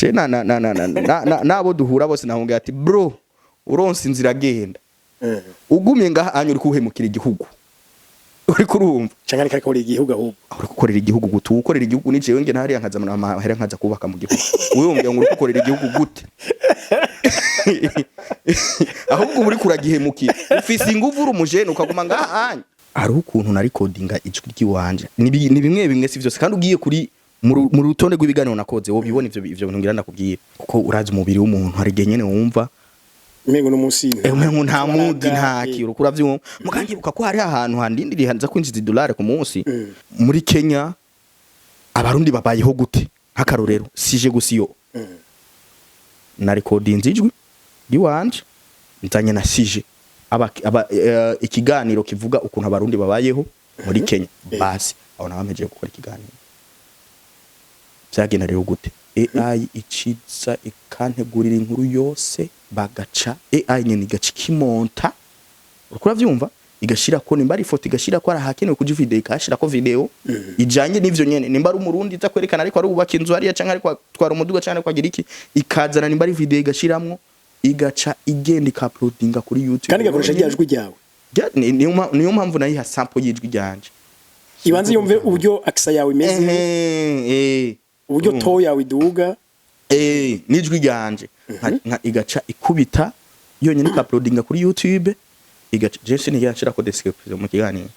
Je na na na na na na- na- nabo duhura bose nahongera ati: "Bro, uronse inzira, genda." Ugumye ngaha anya, uri kuhemukira igihugu, uri kurumva? Canke ariko akora igihugu ahubwo. Uri gukorera igihugu gute? Ukorera igihugu ni jewe, nge hariya nkaza amahera, nkaza kubaka mu gihugu. Wewe umbwira ngo uri gukorera igihugu gute? Ahubwo uba uri kuragihemukira. Ufise inguvu, uri umujene, ukaguma ngaha anya. Hariho ukuntu narikodinga ijwi ry'iwanje. Ni bimwe bimwe, si vyose. Kandi ugiye kuri mu rutonde rw'ibiganiro nakoze, wobibona ivyo bintu ngira ndakubwira, kuko urazi umubiri w'umuntu, hari igihe nyene wumva umengo n'umunsi umengo nta mudi, nta kintu kuravyumva. Mukanyibuka ko hari ahantu handindiriye hanza kwinjiza idolari ku munsi muri Kenya. Abarundi babayeho gute? Nk'akarorero, sije gusa iyo na recordinze ijwi ry'iwanje nzanye na sije ikiganiro kivuga ukuntu Abarundi babayeho muri Kenya. Basi aho nabamejeje gukora ikiganiro, byagenda rero gute? AI iciza ikantegurira inkuru yose, bagaca AI nyene igaca ikimonta, uriko uravyumva? Igashira ko nimba ari ifoto, igashira ko ari ahakenewe kuja video, ikashira ko video ijanye n'ivyo nyene. Nimba ari Umurundi iza kwerekana ariko ari ubaka inzu hariya, canke ariko atwara umuduga, canke ariko agira iki, ikazana nimba ari video igashiramwo, igaca igenda ikauploadinga kuri YouTube. Kandi igakoresha rya jwi ryawe. Niyo mpamvu nayiha sample y'ijwi ryanje. Ibanze yumve uburyo accent yawe imeze, Ehe, eh. uburyo to yawe iduga. N'ijwi ryanje. Igaca ikubita yonyine, ikauploadinga kuri YouTube, igaca je sinigera nshirako description mu kiganiro.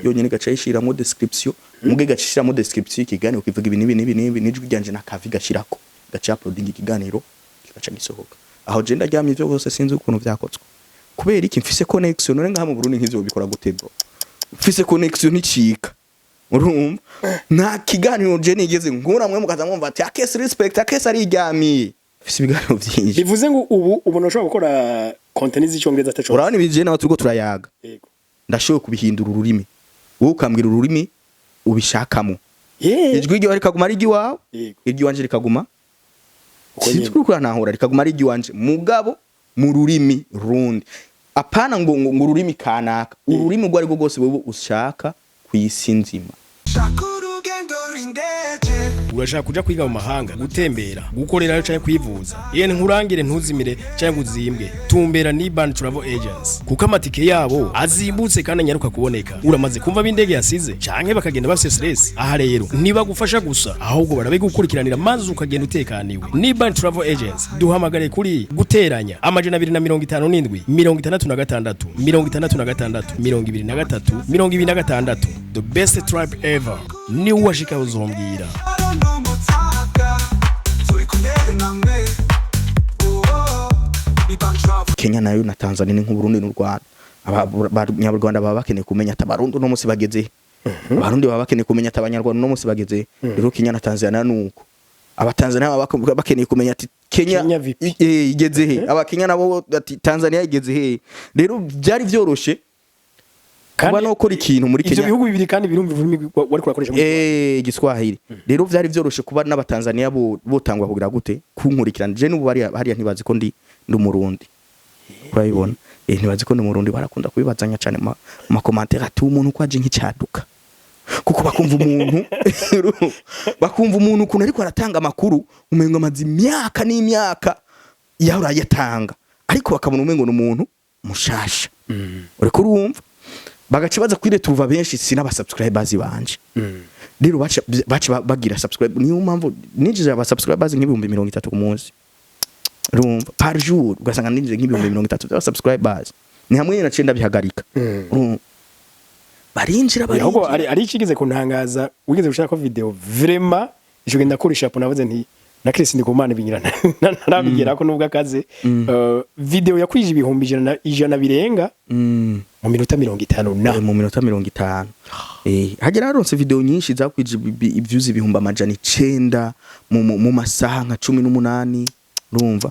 Yonyine igaca yishiramwo description, muge igaca ishiramo description y'ikiganiro kivuga ibi n'ibi n'ibi n'ibi, n'ijwi ryanje n'akavi gashirako, igaca uploadinga ikiganiro, kigaca gisohoka. Aho je ndaryamye, ivyo byose sinzi ukuntu vyakozwe. Kubera iki? Mfise connection. None ngaha mu Burundi nk'ivyo bikora gute, bro? Mfise connection nticika, urumva? Nta kiganiro je nigeze nkura mwe mukaza mwumva ati Akesi respect, Akesi ariryamiye. Mfise ibiganiro vyinshi. Bivuze ngo ubu ubona ushobora gukora content z'icyongereza ataco? Urabona ibi je nawe turiko turayaga, ndashoboye kubihindura ururimi, wowe ukambwira ururimi ubishakamo. Ijwi ryawe rikaguma ari iry'iwawe, iry'iwanje rikaguma Uko nyene. sinzi kurantahura, rikaguma ari iry'iwanje, mugabo mu rurimi rundi, apana ngo ururimi kanaka, ururimi urwo ari rwo rwose wowe ushaka kw'isi nzima. Shaka urugendo rw'indege. Urashaka kuja kwiga mu mahanga, gutembera, gukorerayo canke kwivuza? Yene nkurangire, ntuzimire canke ngo uzimbwe. Tumbera ni Ban Travel Agency, kuko amatike yabo azimbutse kandi anyaruka kuboneka. Uramaze kumva b'indege yasize canke bakagenda bafise stress? Aha rero ntibagufasha gusa, ahubwo barabigukurikiranira maze ukagenda utekaniwe. Ni Ban Travel Agency. Duhamagare kuri +257 66 66 23 26. The best trip ever, ni uwashika uzombwira. N'umutaka turi kumwe namwe. Oh, ni Ban Travel. Kenya nayo na Tanzania ni nk'Uburundi n'u Rwanda. Abanyarwanda baba bakeneye kumenya ati Abarundi uno munsi bageze he? Abarundi baba bakeneye kumenya ati Abanyarwanda uno munsi bageze he? Rero Kenya na Tanzania nuko Abatanzania baba bakeneye kumenya ati Kenya, Kenya vipi? Igeze he? Abakenya nabo ati Tanzania igeze he? Rero byari vyoroshe kuba no gukora ikintu muri ivyo Kenya. bihugu bibiri kandi birumva ururimi wari kurakoresha muri Igiswahili. Rero vyari vyoroshe kuba n'Abatanzania bo botangwa kugira gute kunkurikirana. Je n'ubu hariya hariya ntibazi ko ndi Umurundi, urabibona? Ntibazi ko ndi Umurundi. Barakunda kubibazanya cyane mu ma commentaire ati umuntu ko aje nk'icyaduka, kuko bakumva umuntu ukuntu ariko aratanga amakuru, umengo amaze imyaka n'imyaka yahora ayatanga, ariko bakabona umengo ni umuntu mushasha, uriko urumva? Bagaca baza kuri retrouva benshi si n'aba subscribers banje. Rero baca bagira subscribe. Niyo mpamvu ninjiza aba subscribers nk'ibihumbi 30 ku munsi, urumva? Par jour ugasanga ninjize nk'ibihumbi 30 by'aba subscribers. Ni hamwe naciye ndabihagarika. Urumva? Barinjira, Ahubwo barinjira. ari ikigeze kuntangaza, wigeze gushaka ko video, vraiment ico genda kurisha chapeau, navuze nti na Chris Ndikumana binyira ntarabigera ko nubwo akaze. Video yakwije ibihumbi ijana birenga mu minota 50 na Mu minota 50. Hagera haronse video nyinshi zakwije ivyuzi 900,000 mu masaha nka 18. Urumva?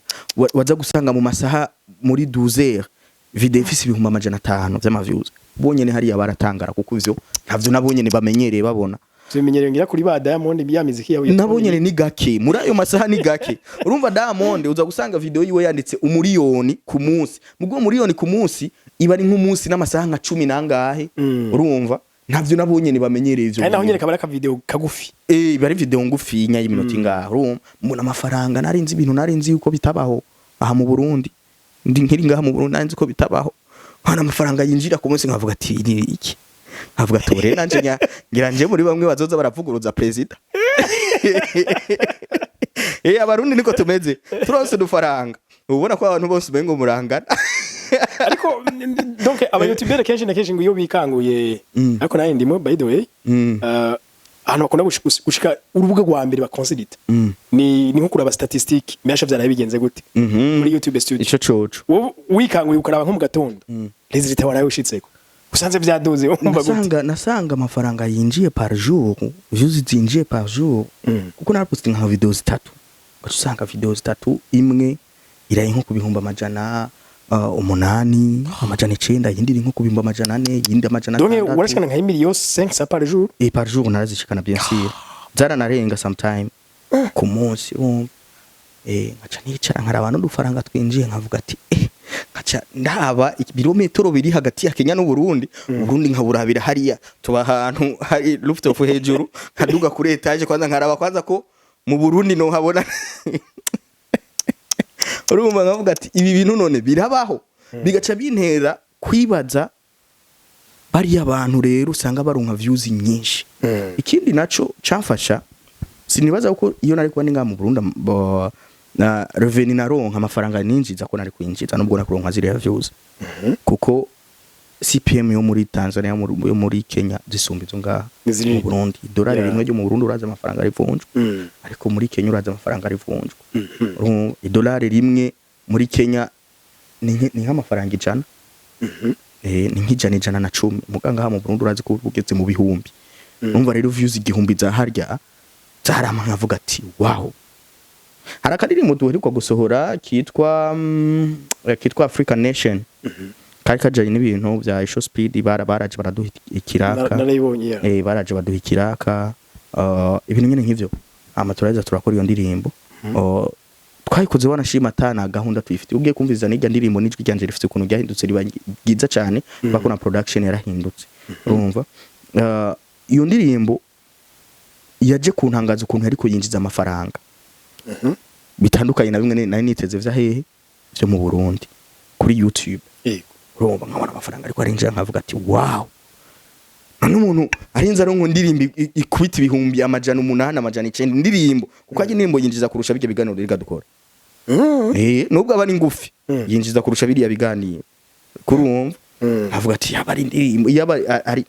Waza gusanga mu masaha muri 12 heures video ifise 500,000 vy'ama views. Bonyene hariya baratangara, kuko ivyo ntavyo nabonyene bamenyereye babona. Tubimenyereye ngira kuri ba Diamond ya miziki yawe. Nabonyene ni gake muri ayo masaha, ni gake. Urumva, Diamond uza gusanga video yiwe yanditse 1 miliyoni ku munsi, mubwo 1 miliyoni ku munsi iba ari nk'umunsi n'amasaha nka cumi nangahe. Urumva? Ntavyo nabonye bamenyereye ivyo Kandi naho bintu. nyene kaba ari akavideo kagufi. Eh, bari video ngufi nya y'iminota ingahe. Urumva mbona amafaranga, narinzi ibintu, narinzi yuko bitabaho aha mu Burundi. Ndi nkiri ngaha mu Burundi, narinzi ko bitabaho. Hano amafaranga yinjira ku munsi, nkavuga ati: "Ni iki?" Nkavuga ati: "Ure nanje ngira nje muri bamwe bazoza baravuguruza president." Eh, Abarundi niko tumeze, turonse udufaranga ubona ko abantu bose umengo murangana. Ariko donc aba youtubeur kenshi na kenshi ngo iyo bikanguye, ariko naye ndimo, by the way, ahantu bakunda gushika urubuga rwa mbere bakonsidita ni nko kuraba statistique mbasha vyaraye bigenze gute muri YouTube Studio. Ico coco. Wowe wikanguye ukaraba nko mu gatondo, résultat waraye ushitseko usanze vyaduze, wumva gute? Nasanga amafaranga yinjiye par jour, views zinjiye par jour, kuko narapostinga nka video zitatu, ugaca usanga video zitatu imwe iraye nko ku 800,000, 900, iyindi iri nko ku 400,000, iyindi amajana Donc atandatu. Urashikana nka 1,5 million par jour? Et par jour narazishikana, bien sûr, zaranarenga sometime ku munsi, urumva. Eh, nkaca nicara nkaraba n'udufaranga twinjiye, nkavuga ati eh, nkaca ndaba ibirometero biri hagati ya Kenya n'Uburundi, Uburundi nkaburabira hariya tuba ahantu hari rooftop hejuru, nkaduga kuri étage kwanza, nkaraba kwanza ko mu Burundi no habona. Urumva, nkavuga ati: "Ibi bintu none birabaho?" Bigaca bintera kwibaza bariya bantu rero usanga baronka views nyinshi. Ikindi naco camfasha, sinibaza ko iyo nari kuba ndi ngaha mu Burundi na revenu naronka, amafaranga ninjiza, ko nari kwinjiza nubwo nakuronka ziriya views, kuko CPM yo muri Tanzania, yo muri Kenya zisumba izo ngaha Ni zinini. mu Burundi. Idolari rimwe ryo mu Burundi uraza amafaranga rivunjwa, ariko muri Kenya uraza amafaranga rivunjwa. Urumva, idolari rimwe muri Kenya ni nk'amafaranga 100, ni nk'ijana, 110. Muga ngaha mu Burundi urazi ko ugeze mu bihumbi. Urumva rero views 1000 za harya zarama, nkavuga ati: "Wow." Hari akadirimbo duheruka gusohora kitwa African Nation, kari kajanye n'ibintu vya Isho Speed. Baraje baraduha ikiraka. Narayibonye, yeah. Eh, baraje baduha ikiraka, ibintu nyene nk'ivyo. Hama turaheza turakora iyo ndirimbo. Twayikoze wanashima ata na gahunda tuyifite. Ugiye kumviriza n'irya ndirimbo, n'ijwi ryanje rifite ukuntu ryahindutse riba ryiza cyane, kubera na production yarahindutse. Urumva, iyo ndirimbo yaje kuntangaza ukuntu yariko yinjiza amafaranga bitandukanye na bimwe nari niteze vya hehe, vyo mu Burundi kuri YouTube. Urumva, nkabona amafaranga ariko arinjira, nkavuga ati: "Wow." None umuntu arinze aronka indirimbo ikubita 800,000, 900, indirimbo, kuko ajya indirimbo yinjiza kurusha bijya biganiro rega dukora. Eh, nubwo aba ari ngufi, yinjiza kurusha biriya biganiro. Kurumva, avuga ati yaba ari indirimbo, yaba ari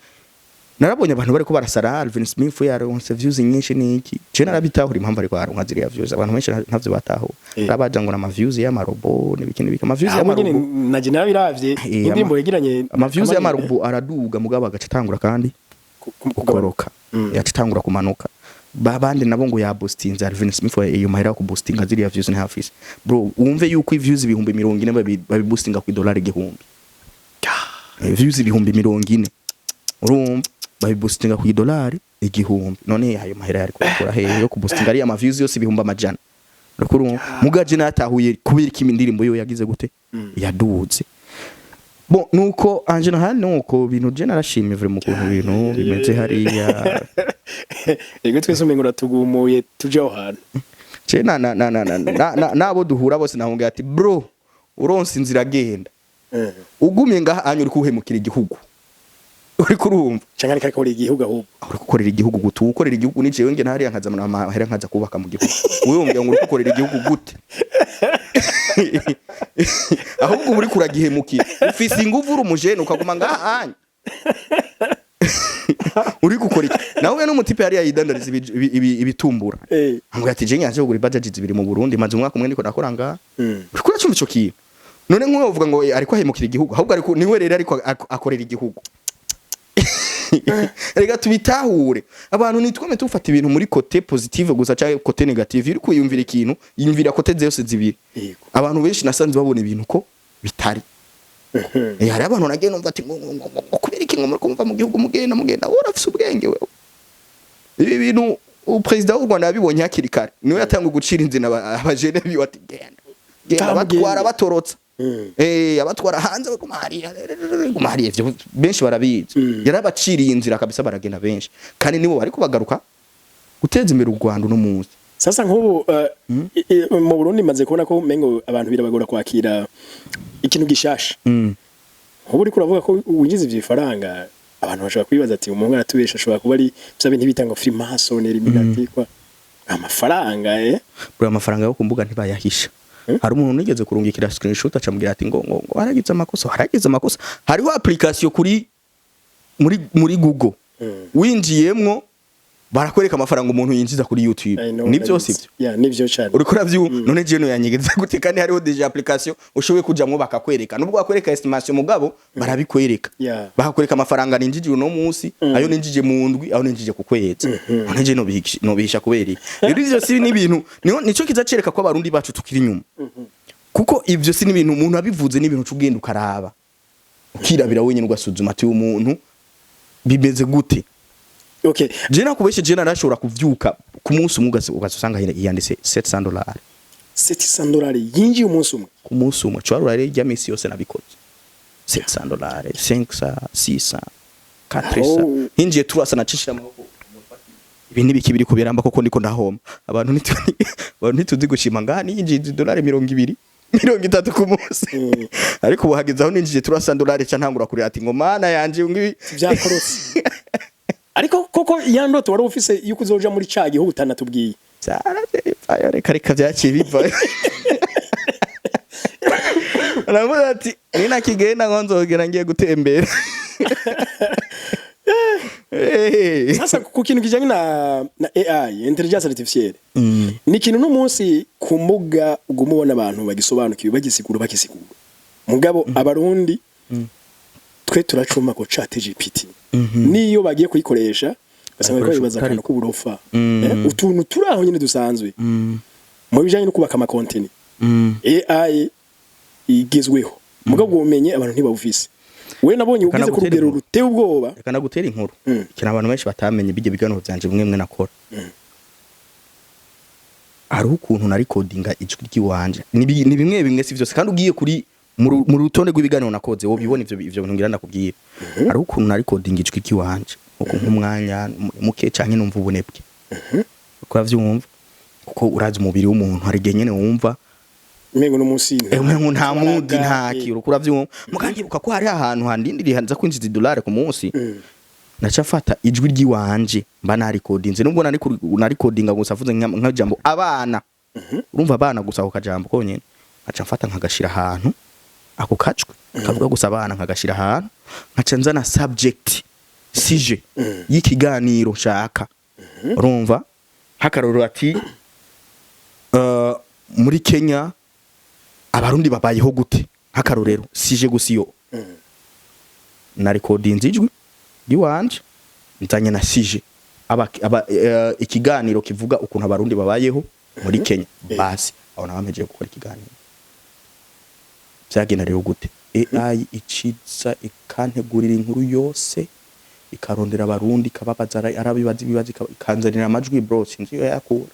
narabonye abantu bariko barasara Alvin Smith yaronse views nyinshi niki. Je narabitahura impamvu ariko aronka ziriya views, abantu benshi ntavyo batahura. Rabaja ngo nama views y'amarobo n'ibiki n'ibiki, ama views Ahubwo nyene y'amarobo. naje narabiravye, indirimbo yegeranye. Ama views y'amarobo araduga, mugabo agaca atangura kandi gukoroka, yaca atangura kumanuka. Babandi nabo ngo yaboostinze Alvin Smith, iyo mahera yo kuboostinga ziriya views ni hafise. Bro, wumve yuko views 40,000 babiboostinga ku idolari 1000. Views 40,000, urumva, babiboostinga ku idolari 1000. None ayo mahera yari kuyakura hehe yo kuboostinga ariya ma views yose 100,000? Uriko urumva, mugaje natahuye kubera iki indirimbo yo yagize gute, yaduze. Bon, nuko en général nuko bintu je narashimye vraiment ukuntu ibintu bimeze hariya. Yego, twese umengo uratugumuye tuje aho hantu. Je na na na na na na- na nabo duhura bose nahunga ati: "Bro, uronse inzira agenda, ugumye ngaha anya uri kuhemukira igihugu." Uri kurumva? Canke ariko akora igihugu ahubwo. Uri gukorera igihugu gute? Ukorera igihugu ni jewe, nge hariya nkaza amahera nkaza kubaka mu gihugu. Wewe wongera ngo uri gukorera igihugu gute? Ahubwo uba uri kuragihemukira. Ufise inguvu, uri umujene, ukaguma ngaha anya uri gukora iki? Nawe n'umutipe hariya yidandariza ibitumbura. Ambwira ati: "Je nyaje kugura ibajaji zibiri mu Burundi, maze umwaka umwe ndiko nakora ngaha." Uriko uracumva ico kintu? None nk'uwo uvuga ngo ariko ahemukira igihugu, ahubwo ariko niwe rero ariko akorera igihugu. Reka tubitahure, abantu nitwame tufata ibintu muri côté positive gusa cyangwa côté négative. Uri kwiyumvira ikintu, yumvira côté zose zibiri. Abantu benshi nasanze babona ibintu ko bitari. Eh, hari abantu nagiye numva ati ngo kubera iki ngo muri kumva mu gihugu mugenda mugenda. Wowe urafise ubwenge wewe. Ibi bintu perezida w'u Rwanda yabibonye hakiri kare, niwe yatanguye gucira inzira abajene biwe ati: "Genda, genda." Tamugende. Batwara batorotsa. Abatwara hanze baguma hariya, guma hariya. Ivyo benshi barabizi. Yarabaciriye inzira kabisa, baragenda benshi, kandi nibo bariko bagaruka guteza imbere u Rwanda uno munsi. Sasa nk'ubu mu Burundi maze kubona ko mengo abantu birabagora kwakira ikintu gishasha. Nk'ubu uriko uravuga ko winjiza ivyo bifaranga, abantu bashobora kwibaza ati: "Umuhungu aratubesha, ashobora kuba ari vya bintu bita ngo freemason, illuminati, kwa amafaranga." Buriya amafaranga yo ku mbuga ntibayahisha. Hari umuntu nigeze kurungikira screenshot, acambwira ati ngo haragize amakosa, haragize amakosa. Hariho application kuri muri Google, winjiyemwo barakwereka amafaranga umuntu yinjiza kuri YouTube. I know, Nivyo, ndabizi. sivyo? Yeah, nivyo cyane. Uriko uravyumva? None jewe noyanyegeza gute kandi hariho déjà application ushoboye kujamwo bakakwereka? Nubwo bakwereka estimation, mugabo barabikwereka. Bakakwereka amafaranga ninjije uno munsi, ayo ninjije mu ndwi, ayo ninjije ku kwezi. None jewe nobihisha kubera iki? Rero ivyo si n'ibintu nico kiza cereka ko abarundi bacu tukiri inyuma, kuko ivyo si n'ibintu umuntu abivuze, n'ibintu uca ugenda ukaraba, ukirabira wenyine, ugasuzuma ati: "Uyu muntu bimeze gute?" Je nakubeshe, je narashobora kuvyuka ku munsi umwe ugaza usanga yanditse $700. $700 yinjiye umunsi umwe? Ku munsi umwe. Cwarura rero ijya misi yose nabikoze $700, 500, 600, 400. Hinjiye turasa, nacishira amaboko: "Ibi nibiki biri kubiramba koko? Ndiko ndahoma." Abantu ntituzi gushima. Ngaha ninjiye $20, 30 ku munsi, ariko ubu hageze aho ninjiye $300 ca ntangura kurira ati ngo: "Mana yanje, ngibi." Vyakorotse. Ariko koko ya ndoto wari ufise yuko uzoja muri ca gihugu utanatubwiye? Byarabivayo, reka reka, byaciye bivayo. Aravuga ati: "Ninakigenda ngo nzogera ngiye gutembera." Sasa ku kintu kijanye na AI, intelligence artificielle, ni ikintu n'umunsi ku mbuga uguma ubona abantu bagisobanukiwe, bagisigura, mugabo abarundi twe turacuma ko Chat GPT niyo bagiye kuyikoresha ugasanga bariko bibaza akantu k'uburofa, utuntu turi aho nyine dusanzwe. Mu bijanye no kubaka ama content, AI igezweho, mugabo ubwo bumenyi abantu ntibabufise. We nabonye ugeze ku Kanagutera rugero inkuru. ruteye ubwoba. Reka nagutera inkuru. Ikintu abantu benshi batamenye, bijya biganiro vyanje bimwe mwe nakora, hariho ukuntu narikodinga ijwi ry'iwanje. Ni bimwe bimwe, si vyose. Kandi ugiye kuri mu rutonde rw'ibiganiro nakoze wobibona ivyo bintu ngira ndakubwira. Hariho ukuntu narikodinga ijwi ry'iwanje uko nk'umwanya muke canke numva ubunebwe, uko uravyumva, kuko urazi umubiri w'umuntu, hari igihe nyene wumva umengo n'umunsi umengo nta mudi, nta kintu, uko uravyumva. Mukanyibuka ko hari ahantu handindiriye nza kwinjiza idolari ku munsi, naca mfata ijwi ry'iwanje mba narikodinze, nubwo narikodinga gusa avuze nk'ijambo "abana", urumva "abana" gusa, ako kajambo konyene, nkaca mfata nkagashira ahantu, ako kajwi kavuga gusa "abana", nkagashira ahantu, nkaca nzana subject, sujet y'ikiganiro nshaka, urumva, nk'akarorero ati muri Kenya abarundi babayeho gute, nk'akarorero, sujet gusa iyo narikodinze ijwi ry'iwanje nzanye na sujet, ikiganiro kivuga ukuntu abarundi babayeho muri Kenya. Basi aho nabamejeje gukora ikiganiro. Byagenda rero gute? AI iciza ikantegurira inkuru yose, ikarondera abarundi, ikababaza, arabibaza ibibazo, ikanzanira amajwi. Bro, sinzi iyo yakura.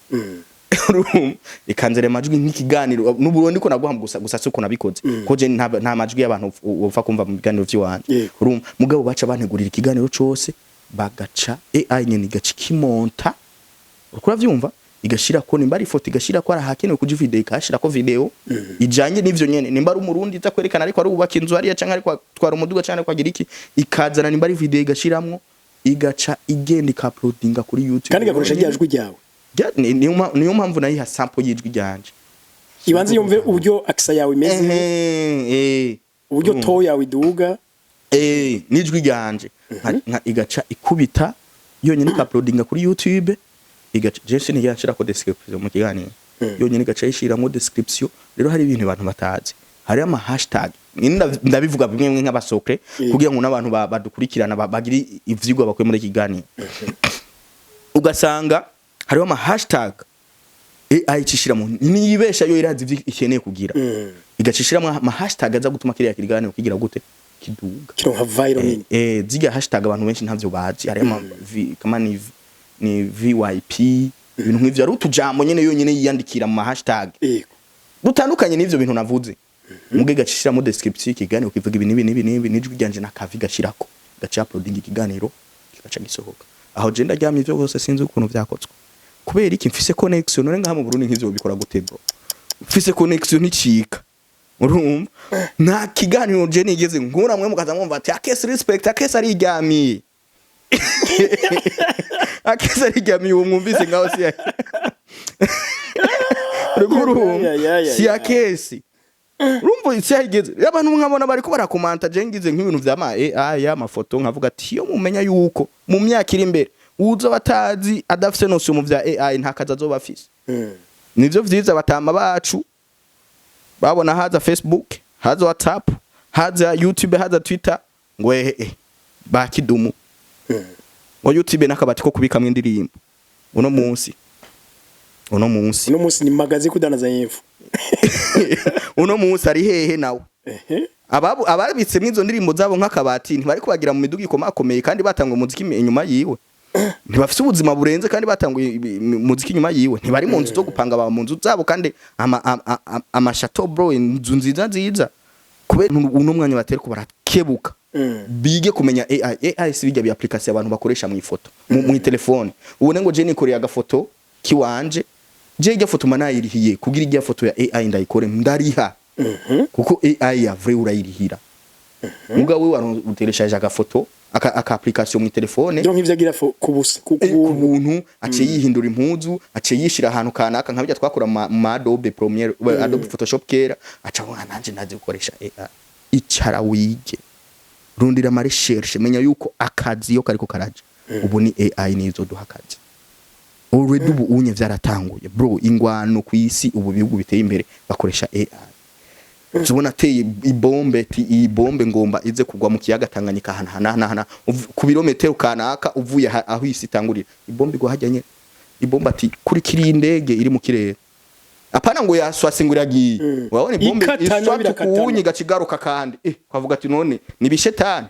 Urumva? Ikanzanira amajwi nk'ikiganiro n'ubu ndiko naguha gusa gusa siko nabikoze, ko je nta majwi y'abantu upfa kumva mu biganiro vy'iwanje. Urumva, mugabo baca bantegurira ikiganiro cose, bagaca AI nyene igaca ikimonta, uriko uravyumva, igashira ko nimba ari ifoto, igashira ko ari ahakenewe kuja video, ikashira ko video ijanye n'ivyo nyene. Nimba ari umurundi iza kwerekana ariko ari ubaka inzu hariya, canke ariko atwara umuduga, canke ariko agira iki, ikazana nimba ari video igashiramwo, igaca igenda ikauploadinga kuri YouTube. Kandi igakoresha rya jwi ryawe. Niyo mpamvu nayiha sample y'ijwi ryanje. Ibanze yumve uburyo akisa yawe imeze, Ehe, uburyo to yawe iduga. N'ijwi ryanje. Igaca ikubita yonyine ikauploadinga kuri YouTube, igaca je sinigera nshirako description mu kiganiro, yonyine igaca yishiramwo description. Rero hari ibintu abantu batazi, hari ama hashtag. Ndabivuga bimwe bimwe nk'abasokre kugira ngo n'abantu badukurikirana bagire ivyigwa bakuye muri iki kiganiro. Ugasanga hariho ama hashtag AI icishiramo, niyibesha yo irazi ivyo ikeneye kugira, igacishiramo ama hashtag aza gutuma kiriya kiganiro kigira gute? Kiduga. Kironka viral nini. Zirya hashtag abantu benshi ntavyo bazi. Hari ama V, kama ni VYP, ibintu nk'ivyo, ari utujambo nyene yonyene yiyandikira mu ma hashtag dutandukanye n'ivyo bintu navuze. Muge gacishiramo description y'ikiganiro, kivuga ibi n'ibi n'ibi n'ibi, n'ijwi ryanje n'akavi gashirako, gaca uploading ikiganiro, kigaca gisohoka. Aho je ndaryamye, ivyo byose sinzi ukuntu vyakozwe. Kubera iki? Mfise connection. None ngaha mu Burundi nk'ivyo bikora gute, bro? Mfise connection nticika, urumva? Nta kiganiro je nigeze nkura mwe mukaza mwumva ati Akesi respect, Akesi ariryamiye, Akesi ariryamiye. Uwo mwumvise ngaho si uriko urumva? Ya, Si ya. Akesi, urumva isi yahigeze, abantu nkabona bariko barakomanta. Je ngize nk'ibintu vya ma AI y'amafoto, nkavuga ati iyo mumenya yuko mu myaka iri imbere uza batazi, adafise notion mu vya AI, nta kazi azoba afise. Nivyo vyiza batama bacu babona haza Facebook, haza WhatsApp, haza YouTube, haza Twitter, ngo ehe eh, bakidumu ngo YouTube n'akabati ko kubikamwo indirimbo. Uno munsi Uno munsi ni magazi kudanaza y'imfu. Uno munsi ari hehe nawe? Ehe. Ababu ababitsemwo izo ndirimbo zabo nk'akabati ntibari kubagira mu miduga ikomakomeye kandi batanga umuziki inyuma yiwe? Ntibafise ubuzima burenze kandi batanga umuziki inyuma yiwe? Ntibari mu nzu zo gupanga, baba mu nzu zabo kandi ama château, bro, inzu nziza nziza. Kubera uno mwanya batari ko barakebuka bige kumenya AI. AI si bijya bi application abantu bakoresha mu ifoto mu telefone. Ubone ngo je nikoreye agafoto kiwanje, je ijya foto manayirihiye kugira ijya foto ya AI ndayikore, ndariha, kuko AI ya vrai urayirihira. Mugabo we utereshaje agafoto aka application mu telefone. Donc ivyo agira ku busa ku ku buntu, aciye yihindura impuzu, aciye yishira ahantu kanaka nka bijya twakora mu ma Adobe Premiere, Adobe Photoshop kera, aca avuga nanje ndazi gukoresha AI. Icara wige, rundira ama recherche, menya yuko akazi iyo kariko karaja ubu ni AI nizo duha akazi already. Ubu unye vyaratanguye, bro, ingwano ku isi ubu bihugu biteye imbere bakoresha AI. Tubona ateye ibombe ati iyi bombe ngomba ize kugwa mu kiyaga Tanganyika hana hana hana hana ku birometero kanaka uvuye aho isi itangurira, ibombe igwa hajya nyene. Ibombe ati kurikira iyi ndege iri mu kirere, apana ngo yaswase ngo iragiye. Urabona ibombe Ikatana, iswatu birakatana. kunyi igacigaruka kandi kwavuga ati none ni bishetani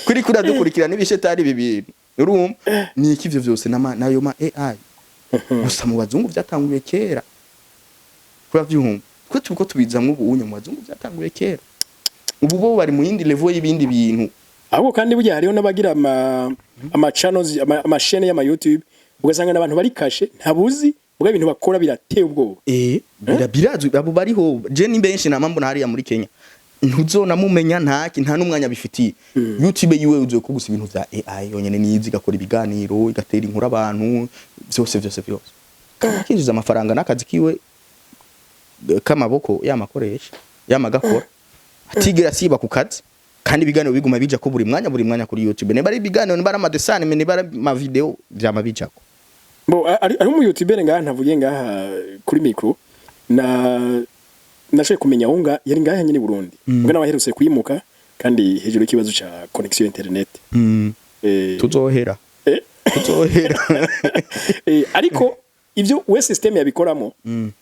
kuri kuri dukurikira n'ibishetani bibiri. Urumva ni iki? Ivyo vyose nama nayo ma AI. Gusa mu bazungu vyatanguye kera, kuravyumva? Twe turiko tubizamwo ubu unye, mu bazungu vyatanguye kera. Ubu bo bari mu yindi level y'ibindi bintu. Ahubwo kandi burya hariho n'abagira ama channels, ama chaîne y'ama YouTube, ugasanga n'abantu bari kashe ntabuzi ubwo ibintu bakora birateye ubwoba. Birazwi, abo bariho. Je ni benshi nama mbona hariya muri Kenya, ntuzonamumenya ntaki, nta n'umwanya bifitiye. YouTube yiwe uzoye kugusa ibintu vya AI yonyene, nizi igakora ibiganiro, igatera inkuru abantu, vyose vyose vyose, kandi akinjiza amafaranga n'akazi kiwe k'amaboko yamakoresha yamagakora, atigera asiba ku kazi, kandi ibiganiro biguma bija ko buri mwanya buri mwanya kuri YouTube, niba ari ibiganiro, niba ari amadesane, niba ari amavideo, vyama bijako. Bo ari umu YouTuber ngaha ntavuye ngaha kuri micro na nashoboye kumenya aho nga yari ngaha nyine i Burundi, mbwa nawe aherutse kwimuka kandi hejuru y'ikibazo ca connexion internet. Tuzohera. Tuzohera. Ariko ivyo we system yabikoramo,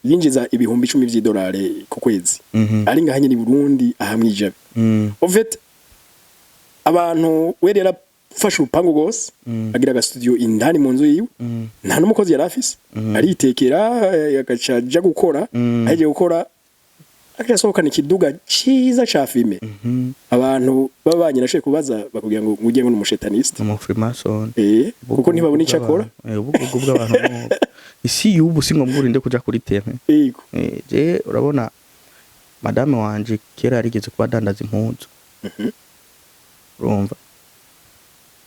yinjiza 10,000 vy'idolari ku kwezi ari ngaha nyine i Burundi aha mwijabe. En fait abantu we rero afashe urupangu rwose, agira aga studio indani mu nzu yiwe, nta n'umukozi yari afise, aritekera, agaca aja gukora, ahejeje gukora agasohokana ikiduga ciza ca fumé. Abantu baba banyirashoye kubaza bakubwira ngo ugiye ngo ni umushetaniste. Umu freemason. Kuko ntibabona ico akora. Ubugugu bw'abantu n'ubu. Isi y'ubu si ngombwa urinde kuja kuri terrain. Yego. Je urabona madame wanje kera yarigeze kuba adandaza impuzu, urumva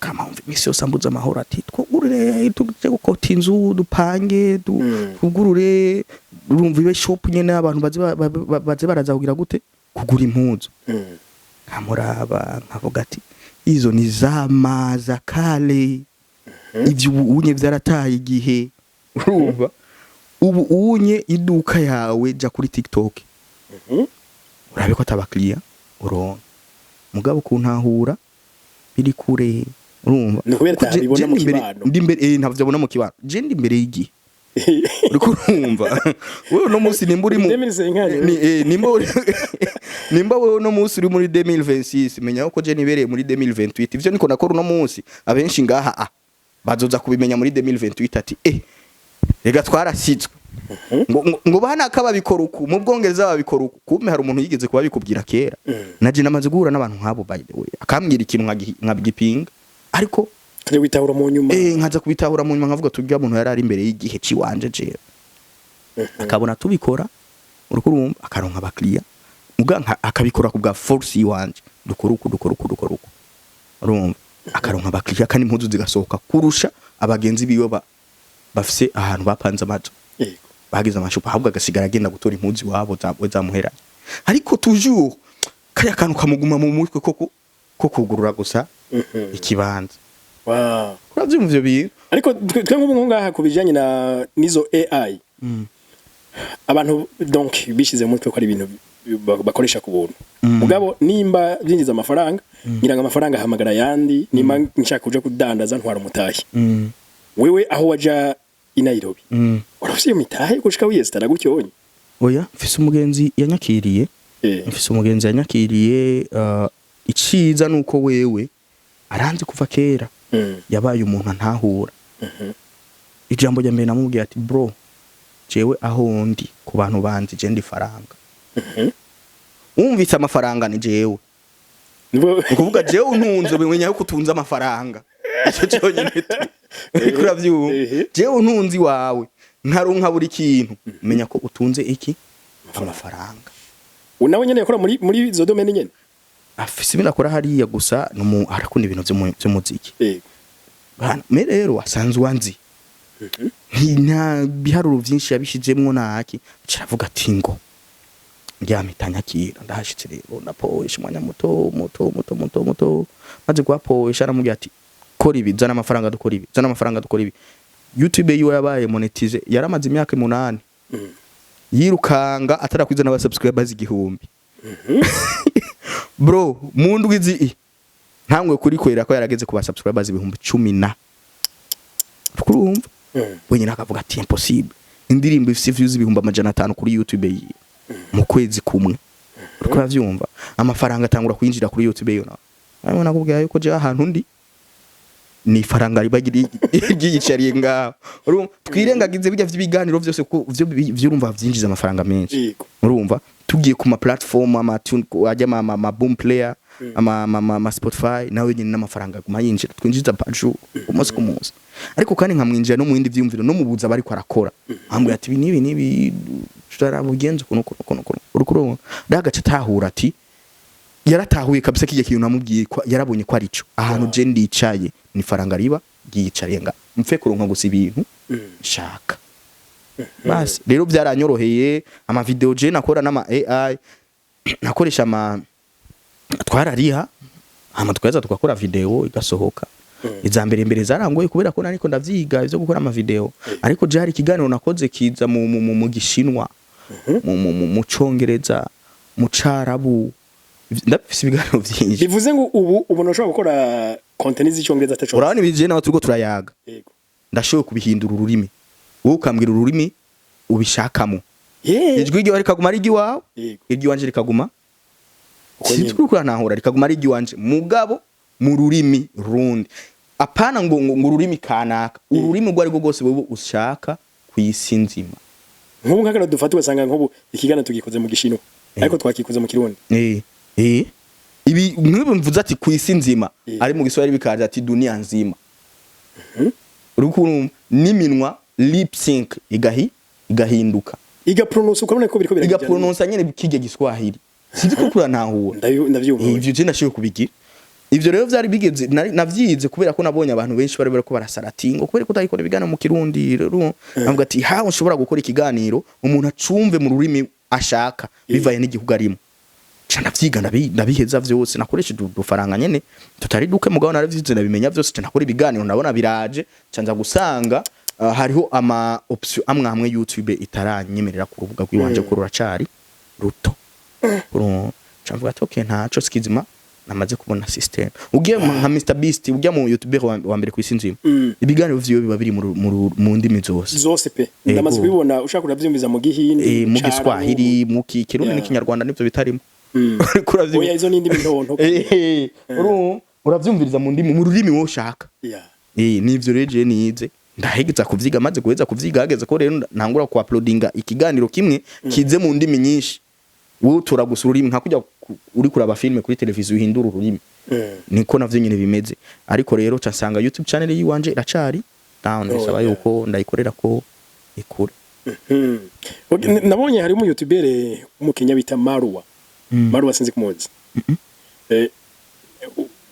kama umva imisi yose ambuza amahoro ati twugurure, tuje gukota inzu, dupange twugurure, urumva, ibe shop nyene, abantu baze baze baraza kugira gute, kugura impuzu. Nkamuraba nkavuga ati izo ni zama za kale, ivyo ubu unye vyarataye igihe. Urumva ubu unye iduka yawe, ja kuri TikTok urabe ko atabakiriya uronka, mugabo kuntahura biri kure, urumva? Ni kubera Kuko atabibona je mu ndi imbere- kibano. Ndi imbere, ntavyo abona mu kibano. Je ndi imbere y'igihe, uriko urumva? Wewe uno munsi nimba uri mu 2050. ni nimba wewe uno munsi uri muri 2026, menya ko je nibereye muri 2028. Ivyo niko nakora uno munsi, abenshi ngaha bazoza kubimenya muri 2028 ati rega twarasitswe. Ngo banaka babikora uku, mu Bwongereza babikora uku. Kumbe hari umuntu yigeze kuba bikubwira kera. Naje namaze guhura n'abantu nk'abo, by the way, akambwira ikintu nkagipinga, ariko Turi witahura mu nyuma. Nkaza kubitahura mu nyuma, nkavuga turya muntu yari ari imbere y'igihe ciwanje jewe. Akabona tubikora, uriko urumva, akaronka abakiriya, muga akabikora ku bwa force yiwanje: dukora uku, dukora uku, dukora uku. Urumva, akaronka abakiriya kandi impuzu zigasohoka kurusha abagenzi biwe bafise ahantu bapanze amazu, bagize amashupa, ahubwo agasigara agenda gutora impuzu iwabo we zamuheranye. Ariko toujours kariya kantu kamuguma mu mutwe ko kugurura gusa ikibanza. Uravyumva ivyo bintu? Ariko twe nk'ubu ngaha ku bijanye na nizo AI, abantu donc bishize mu mutwe ko ari ibintu bakoresha ku buntu. Mugabo nimba byinjiza amafaranga, ngira ngo amafaranga ahamagara ayandi. Nimba nshaka kuja kudandaza, ntwara umutahe. Wewe aho waja i Nairobi, warafise iyo mitahe gushika wiyesitara gutyo wonye? Oya, mfise umugenzi yanyakiriye. Mfise umugenzi yanyakiriye. Iciza nuko wewe aranzi kuva kera. Yabaye umuntu antahura. Ijambo rya mbere namubwiye ati: "Bro, jewe aho ndi ku bantu banzi, je ndi faranga. Wumvise amafaranga, ni jewe." Ni ukuvuga jewe untunze, bimenya yuko utunze amafaranga, icyo cyonyine tu. Uriko uravyumva? Ehe. Jewe untunze iwawe, nkaronka buri kintu, menya ko utunze iki? Amafaranga. Nawe nyene yakora muri izo domaine nyene? Afise ibintu akora hariya gusa, arakunda ibintu vy'umuziki. Bana, me rero asanzwe anzi. Nta biharuro vyinshi yabishizemwo naki, caravuga ati ngo ndyamita nyakira. Ndahashitse rero, ndapoesha umwanya muto muto muto muto muto. Maze guhapoesha, aramubwira ati: "Kora ibi, zana amafaranga, dukora ibi, zana amafaranga, dukora ibi." YouTube yiwe yabaye monetize, yaramaze imyaka 8 yirukanga atarakwiza n'aba subscribers 1000. Bro, mu ndwi zi ntangwe kuri kwera ko yarageze ku ba subscribers 10,000 na kurumva. Wenyine akavuga ati: "Impossible." Indirimbo ifise views 500,000 kuri YouTube yiwe mu kwezi kumwe, uriko uravyumva? Amafaranga atangura kwinjira kuri YouTube yo. Nawe arimo nakubwira yuko je ahantu ndi ni ifaranga riba ryiyicariye ngaho. Urumva, twirengagize bijya vy'ibiganiro vyose, ko vyo vyurumva vyinjiza amafaranga menshi. Urumva, tugiye ku ma platform, ama tune ajya ama boom player, ama Spotify, nawe nyine n'amafaranga aguma yinjira, twinjiza par jour, umunsi ku munsi. Ariko kandi nkamwinjira no mu bindi vyiyumviro no mu buza bariko arakora, ambwira ati: "Ibi n'ibi n'ibi, turabugenza ukuntu ukuntu ukuntu ukuntu." Uriko urumva rero, agaca atahura ati yaratahuye kabisa kijya kintu namubwiye, ko yarabonye ko arico ahantu je ndicaye ni faranga riba ryiyicariye nga mfe kuronka gusa ibintu nshaka. Basi rero byaranyoroheye. Ama video je nakora n'ama AI nakoresha, ama twarariha, hama tukaza tugakora video igasohoka. Iza mbere mbere zarangoye kubera ko nariko ndavyiga ivyo gukora ama video, ariko je hari ikiganiro nakoze kiza mu Gishinwa, mu Congereza, mu Carabu. Ndafise ibiganiro vyinshi. Bivuze ngo ubu ubona ushobora gukora content z'icyongereza ataco? Urabona ibi je nawe turiko turayaga, ndashoboye kubihindura ururimi, wowe ukambwira ururimi ubishakamo. Ijwi ryawe rikaguma ari iry'iwawe, iry'iwanje rikaguma Uko nyene. sinzi kurantahura, rikaguma ari iry'iwanje, mugabo mu rurimi rundi, apana ngo ururimi kanaka, ururimi urwo ari rwo rwose wowe ushaka ku isi nzima. Nk'ubu nk'akano dufata, ugasanga nk'ubu ikiganiro tugikoze mu Gishinwa, ariko twakikoze mu Kirundi. Ibi nk'ibi mvuze ati ku isi nzima, ari mu Giswahili bikaza ati dunia nzima. Uriko urumva n'iminwa, lip sync igahinduka. Igaprononsa, ukabona ko biriko birajyana. Igaprononsa nyene kijya Giswahili. Sinzi ko kurantahura. Ndavyumva. Ivyo je nashoboye kubigira. Ivyo rero vyari bigeze navyize kubera ko nabonye abantu benshi bari bariko barasaratinga kubera ko utayikora ibiganiro mu Kirundi. Rero navuga ati hawe nshobora gukora ikiganiro umuntu acumve mu rurimi ashaka bivaye n'igihugu arimo. Ca ndavyiga, ndabiheza vyose, nakoresheje udufaranga nyene tutari duke, mugabo naravyize, ndabimenya vyose, ca ndakora ibiganiro, ndabona biraje. Ca nza gusanga hariho ama option amwe amwe YouTube itaranyemerera ku rubuga rw'iwanje, ko ruracari ruto. Ca mvuga ati: "Okay, ntaco sikizima." Namaze kubona system. Ugiye nka Mr Beast, ujya mu YouTuber wa mbere ku isi nzima, ibiganiro vyiwe biba biri mu ndimi zose. Zose pe, ndamaze kubibona, ushaka uravyumviza mu Gihindi, mu Carabu. Giswahili, mu Kirundi n'Ikinyarwanda nivyo bitarimo. Uriko uravyumva? Oya, izo ni indimi ntonto. Uravyumviriza mu ndimi, mu rurimi wowe ushaka. Nivyo rero je nize. Ndahegeza kuvyiga, maze guheza kuvyiga, hageze ko rero ntangura ku uploadinga ikiganiro kimwe kize mu ndimi nyinshi. Wowe utora gusa ururimi, nka kujya uri kuraba filme kuri televiziyo uhindura ururimi, niko navyo nyine bimeze. Ariko rero ca nsanga YouTube channel yiwanje iracari down, Oh, bisaba yuko ndayikorera ko ikure. Okay, nabonye harimo YouTuber w'umukenya bita Marua. Marua, sinzi kumuzi.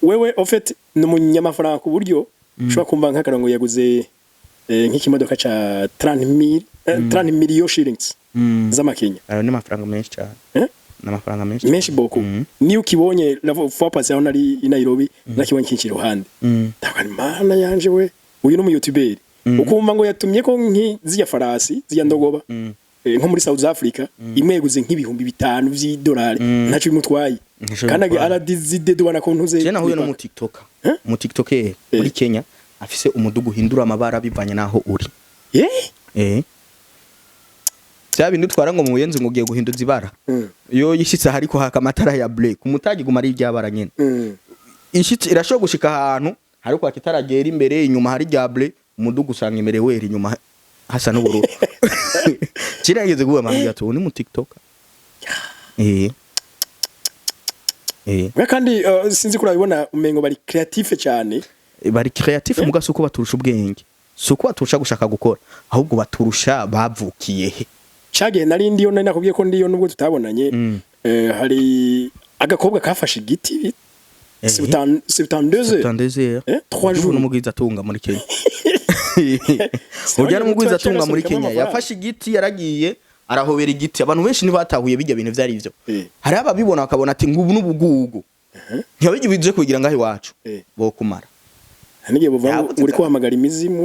Wewe en fait ni umunyamafaranga ku buryo ushobora kumva nk'akarongo yaguze nk'ikimodoka ca 30,000, 30 million shillings z'amakenya. Ayo ni amafaranga menshi cyane. Eh? Ni amafaranga menshi. Menshi beaucoup. Niyo ukibonye, la fois passée aho nari i Nairobi, nakibonye kinshi iruhande. Ndavuga nti, "Mana yanje we, uyu ni umuyoutuber." Ukumva ngo yatumye ko nk'izirya farasi, zirya ndogoba, nko muri South Africa, imwe yaguze nk'ibihumbi 5 vy'idolari, ntaco bimutwaye. Ntaco Kandi bimutwaye. aradizidedwana ku ntuze. Je nahuye no mu TikToker, mu TikToker muri Kenya afise umudugu uhindura amabara bivanye naho uri. Bya bindi utwara ngo mu buyenzi ngo ugiye guhinduza ibara, iyo yishitse hariko haka amatara ya bleu, ku mutagi guma ari iryabara nyene. Ishitse irashobora gushika ahantu hariko haka itara ryera imbere, inyuma hari rya bleu, umudugu usanga imbere wera, inyuma hasa n'ubururu. Kirageze guha amahirwe ati ubu ni mu TikToker. Mwe kandi sinzi ko urabibona, umengo bari créatif cyane. Bari créatif muga suko baturusha ubwenge, suko baturusha gushaka gukora, ahubwo baturusha bavukiye he. Cagihe nari ndiyo, nari nakubwiye ko ndiyo nubwo tutabonanye. Hari agakobwa kafashe igiti 72. 72. Eh, 3 jours. N'umugwiza atunga muri Kenya, urya n'umugwiza atunga muri Kenya yafashe igiti, yaragiye arahobera igiti. Abantu benshi ntibatahuye bijya bintu vyari ivyo. Hari ababibona bakabona ati ngubu n'ubugugu, ntibabijya bije kugira ngaho iwacu bo kumara. N'igihe buvuga ngo Yabuze. Uri kuhamagara imizimu.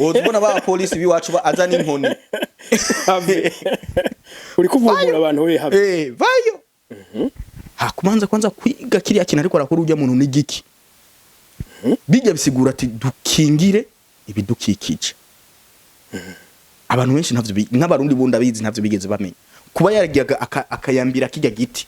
Woza ubona ba polisi biwacu aza n'inkoni. Have. Uri kuvumbura abantu we, have. Vayo hakumanza kwanza kwiga kiriya kintu, ariko arakora urya muntu n'igiki bijya bisigura ati dukingire ibidukikije. Abantu benshi ntavyo nk'abarundi bundi abizi ntavyo bigeze bamenya. Kuba yaragiye akayambira kijya giti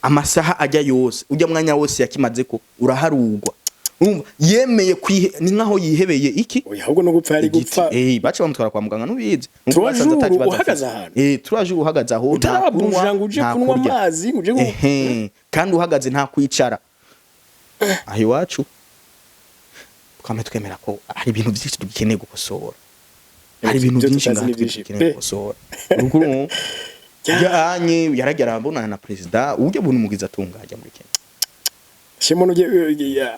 amasaha ajya yose, ujya mwanya wose yakimaze ko uraharugwa. Urumva yemeye kwihe, ni nkaho yihebeye iki. Oya, ahubwo no gupfa yari Igiti. gupfa. Baca bamutwara kwa muganga nubizi. Trois jours uhagaze ahantu? 3 jours uhagaze aho, nta Utarabuja kunywa, ngo uje nta kunywa kurya. amazi, ngo uje Ehe, kandi uhagaze, nta kwicara. Aho iwacu twame twemera ko hari ibintu byinshi dukeneye gukosora, hari ibintu Ibyo byinshi tutazi ngaha ni byinshi dukeneye pe. gukosora. Urukuru yanye yaragera arabonana na perezida, ujya buntu umugizi atungajya muri Kenya. Shemo nuje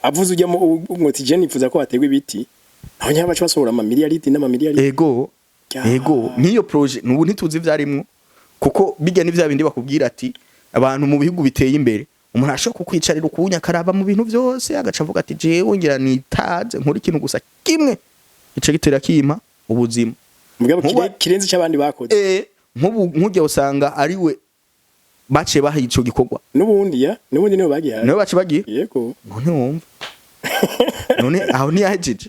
avuze ujya mu ngo ati je nifuza ko hategwa ibiti, aho nyaba baca basohora amamiliyaridi n'amamiliyaridi. Ego. Ego, niyo projet nubu ntituzi ivyarimwo, kuko bijya ni vya bindi bakubwira ati abantu mu bihugu biteye imbere, umuntu ashobora kukwicarira ukunya akaraba mu bintu byose, agaca avuga ati jewe ngira nitaze nkora ikintu gusa kimwe, ico gitera kimpa ubuzima. Mugabo kirenze icyo abandi bakoze. Nk'ubu nk'ujya usanga ari we baciye baha ico gikorwa. N'ubundi ya n'ubundi nibo bagihaye. Niwe baciye bagiye. Yego. None wumva, none aho ntiyahejeje?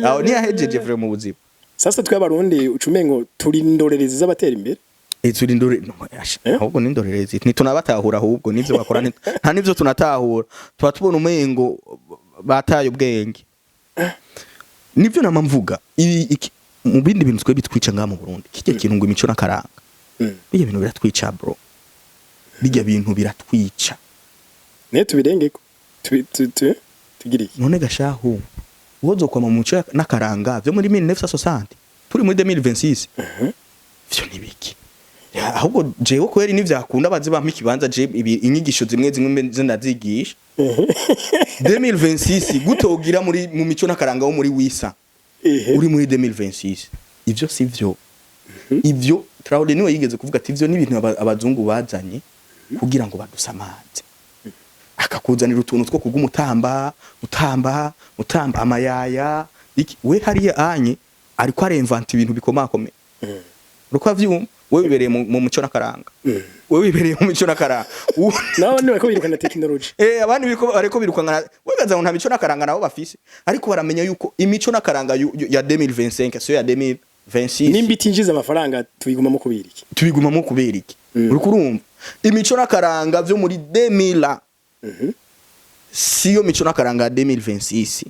Aho ntiyahejeje vraiment mu buzima? Sasa twe abarundi ucumengo turi indorerezi z'abatera imbere. Turi indore no, asha, Eh? ahubwo ni indorerezi, ntitunabatahura, ahubwo nivyo bakora nta nivyo tunatahura, tuba tubona umengo bataye ubwenge. Nivyo nama mvuga mu bindi bintu twe bitwica ngaha mu Burundi, kijya kintu ngo imico n'akaranga, bijya bintu biratwica bro, bijya bintu biratwica. Ne tubirengeko tugira iki? None gashahu wozokwama mu muco n'akaranga vyo muri 1960, turi muri 2026, vyo nibiki? Ya, ahubwo jewe kweri nivyakunda baze bampa ikibanza, je inyigisho zimwe zimwe mbe nze ndazigisha. 2026 gute wogira muri mu mico n'akaranga wo muri wisa uri muri 2026? Ivyo si vyo. Ivyo Traoré niwe yigeze kuvuga ati ivyo ni ibintu abazungu bazanye kugira ngo badusamaze, akakuzanira utuntu two kuguma utamba, utamba, utamba amayaya iki. We hariya anye ariko aremvanta ibintu bikomakomeye, uriko avyumva, we wibereye mu muco n'akaranga, we wibereye mu mico n'akaranga. Nawe niwe ko birukana technology. Abandi biriko bariko birukangana, wibaza ngo nta mico n'akaranga nabo bafise, ariko baramenya yuko imico n'akaranga ya 2025 siyo ya 2026. Nimba itinjiza amafaranga, tubigumamo kubira iki? Tubigumamo kubera iki? Uriko urumva, imico n'akaranga vyo muri 2000 siyo mico n'akaranga ya 2026.